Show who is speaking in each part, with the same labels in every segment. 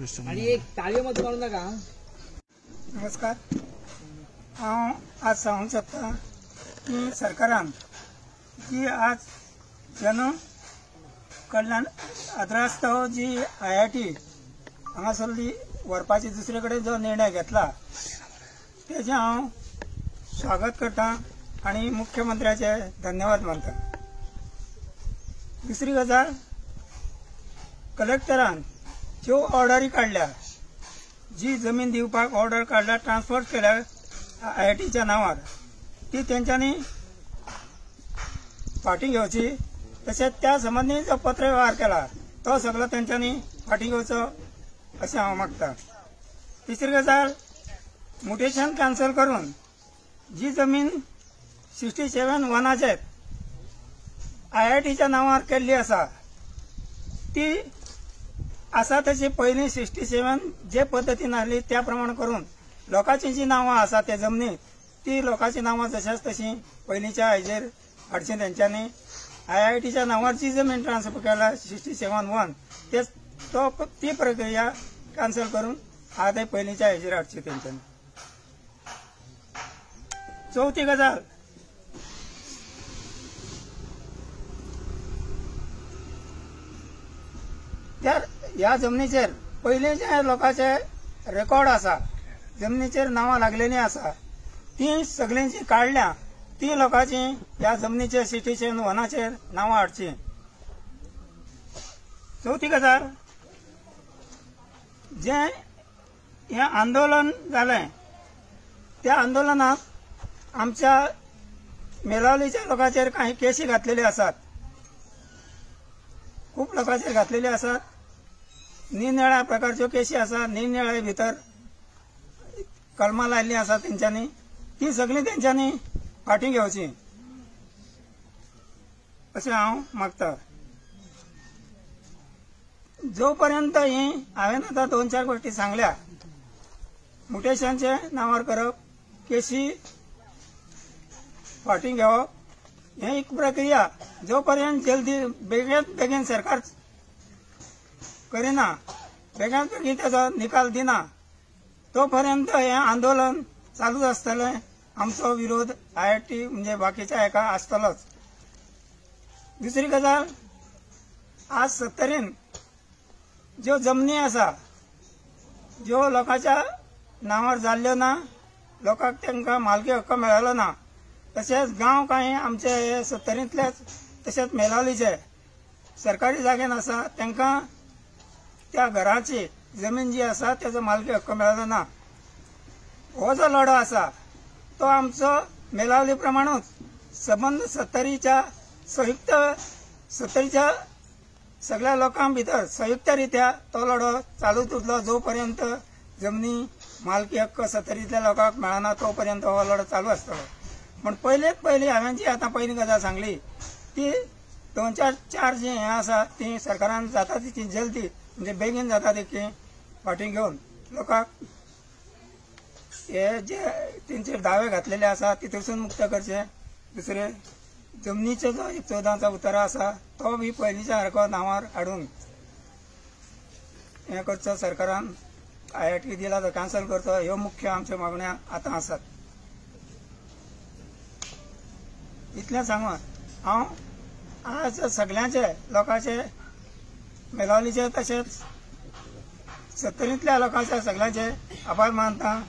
Speaker 1: आणि एक ताळयो मात मारू नाका.
Speaker 2: नमस्कार. हांव आज सांगूंक सोदता की सरकारान जी आज जन कल्याण आद्रास्तव जी IIT हांगासरली व्हरपाची दुसरे कडेन जो निर्णय घेतला तेजें हांव स्वागत करता आनी मुख्यमंत्र्याचे धन्यवाद मानता. दुसरी गजाल, कलेक्टरान ज्यो ऑर्डरी काडल्या, जी जमीन दिवपाक ऑर्डर काडल्या, ट्रान्सफर केल्या IITच्या नांवार, ती तेंच्यांनी फाटीं घेवची. तशेंच त्या संबंदी जो पत्र व्यवहार केला तो सगळो तेंच्यांनी फाटीं घेवचो अशें हांव मागता. तिसरी गजाल, म्युटेशन कॅन्सल करून जी जमीन 67 वनाचेर IITच्या नांवार केल्ली आसा ती आसा तशी पयलीं 67 जे पद्दतीन आसली त्या प्रमाण करून लोकांची जी नांवां आसा त्या जमनीत ती लोकांची नांवां जशाच तशी पयलींच्या हाजेर हाडची. तेंच्यांनी IITच्या नांवार जी जमीन ट्रान्सफर केल्या 67(1) ते तो ती प्रक्रिया कॅन्सल करून आतां पयलींच्या हाजेर हाडची तेंच्यांनी. चवथी गजाल, त्या ह्या जमनीचेर पयलींच्या लोकांचे रेकॉर्ड आसा, जमनीचेर नांवां लागलेलीं आसा, ती सगळ्यांची काडल्या, ती लोकांची ह्या जमनीचेर 67(1) नांवां हाडची. चवथी गजाल, जें हें आंदोलन जालें त्या आंदोलनात आमच्या मेलावलीच्या लोकांचेर कांय केशी घातलेल्यो आसात, खूब लोकांचेर घातलेल्यो आसात. निरनिळ्या प्रकारच्यो केशी आसा, निरनिळ्या भितर कलमां लायिल्लीं आसा तेंच्यांनी, ती सगळीं तेंच्यांनी फाटीं घेवची अशें हांव मागता. जो पर्यंत ही हांवें आतां 2-4 गोश्टी सांगल्या, म्युटेशनचे नांवार करप, केशी फाटीं घेवप, हे एक प्रक्रिया जो पर्यंत जल्दी बेगीन बेगीन सरकार करिना, बेगीन बेगीन तेजो निकाल दिना, तो पर्यंत हें आंदोलन चालूच आसतलें. आमचो विरोध IIT म्हणजे बाकीच्या हेका आसतलोच. दुसरी गजाल, आज सत्तरीन ज्यो जमनी आसा ज्यो लोकांच्या नांवार जाल्ल्यो ना, लोकांक तांकां मालकी हक्क मेळलो ना, तशेंच गांव कांय आमचे हे सत्तरींतलेच तशेंच मेलावलीचे सरकारी जागेन आसा तांकां त्या घराची जमीन जी आसा तेजो मालकी हक्क मेळलो ना. हो जो लढो आसा तो आमचो मेलावली प्रमाणूच सबंद सत्तरीच्या संयुक्त सत्तरीच्या सगळ्या लोकां भितर संयुक्त रित्या तो लढो चालूच उरलो. जो पर्यंत जमनी मालकी हक्क सत्तरींतल्या लोकांक मेळना तो पर्यंत हो लढो चालू आसतलो. पूण पयलींच पयलीं हांवें जी आतां पयली गजाल सांगली ती 2-4 जी हें आसा ती सरकारान जाता तितकी जल्दी म्हणजे बेगीन जाता तितकी फाटीं घेवन लोकांक हे जे तेंचेर दावे घातलेले आसा तितूसून मुक्त करचे. दुसरे, जमनीचो जो 14चो उतारो आसा तो बी पयलींच्या सारको नांवार हाडून हें करचो. सरकारान IIT दिला तो कॅन्सल करचो. ह्यो मुख्य आमच्यो मागण्यो आतां आसात. इतलें सांगून हांव आज सगळ्यांचे लोकांचे मेलावलीचे तशेंच सत्तरींतल्या लोकांचे सगळ्यांचे आभार मानता.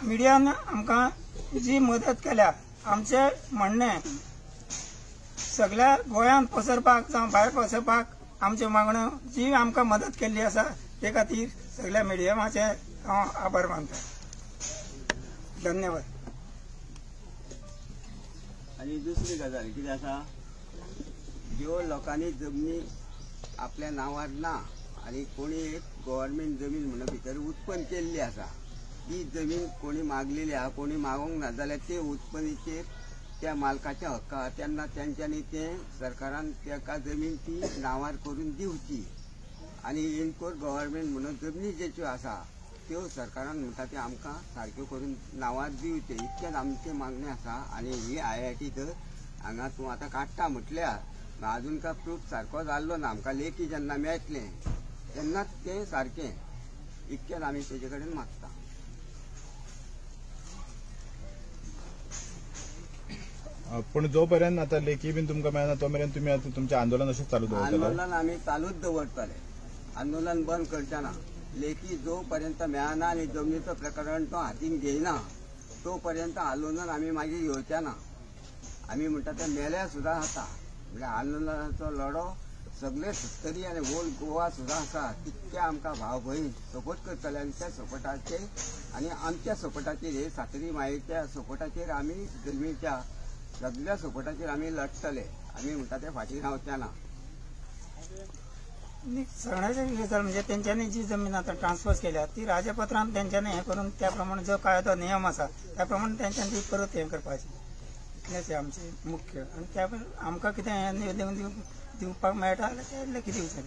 Speaker 2: मिडियान आमकां जी मदत केल्या, आमचें म्हणणें सगळ्या गोंयांत पसरपाक जावं भायर पसरपाक आमच्यो मागण्यो जी आमकां मदत केल्ली आसा ते खातीर सगळ्या मिडियमाचे हांव आभार मानता. धन्यवाद.
Speaker 3: आनी दुसरी गजाल कितें आसा, ज्यो लोकांनी जमनी आपल्या नांवार ना आनी कोणी एक गव्हर्मेंट जमीन म्हणून भितर उत्पन्न केल्ली आसा, ती जमीन कोणी मागलेली आसा कोणी मागोंक ना जाल्यार ते उत्पन्नाचेर त्या मालकाच्या हक्क आहा तेन्ना तेंच्यांनी तें सरकारान ताका जमीन ती नांवार करून दिवची. आनी इनकोर गव्हर्मेंट म्हणून जमनी ज्यो आसा त्यो सरकारान म्हणटा त्यो आमकां सारक्यो करून नांवार दिवच्यो, इतकेंच आमचें मागणें आसा. आनी ही IIT तर हांगा तूं आतां काडटा म्हटल्यार आजून काय प्रूफ सारको जाल्लो ना, आमकां लेखी जेन्ना मेळटलें तेन्नाच तें सारकें. इतकेंच आमी तेजे कडेन मागता.
Speaker 4: पूण जो पर्यंत आतां लेखी बीन तुमकां मेळना तो मेरेन तुमी आतां तुमचें आंदोलन अशें चालू दवरतले?
Speaker 3: आंदोलन आमी चालूच दवरतले, आंदोलन बंद करचे ना. लेखी जो पर्यंत मेळना आनी जमनीचो प्रकरण तो हातीन घेयना तो पर्यंत आंदोलन आमी मागीर घेवचे ना. आमी म्हणटा ते मेल्यार सुद्दां जाता. म्हणल्यार आंदोलनाचो लढो सगळे सत्तरी आनी ओल्ड गोवा सुद्दां आसा तितके आमकां भाव भयण सपोर्ट करतले आनी त्या सपोर्टाचेर आनी आमच्या सपोर्टाचेर हे सातेरी मायेच्या सपोर्टाचेर आमी जमनीच्या सगळ्या सपोर्टाचेर आमी लढटले. आमी म्हणटा ते फाटीं रावचे ना.
Speaker 2: सगळ्याचे गजाल म्हणजे तेंच्यांनी जी जमीन आतां ट्रान्सफर केल्या ती राजपत्रान तेंच्यांनी हें करून त्या प्रमाणे जो कायदो नियम आसा त्या प्रमाणे तेंच्यांनी ती परत हें करपाची, इतलेंच आमचें मुख्य. आनी त्या आमकां कितें हें निवेदन दिवपाक मेळटा जाल्यार तें लेखी दिवचें.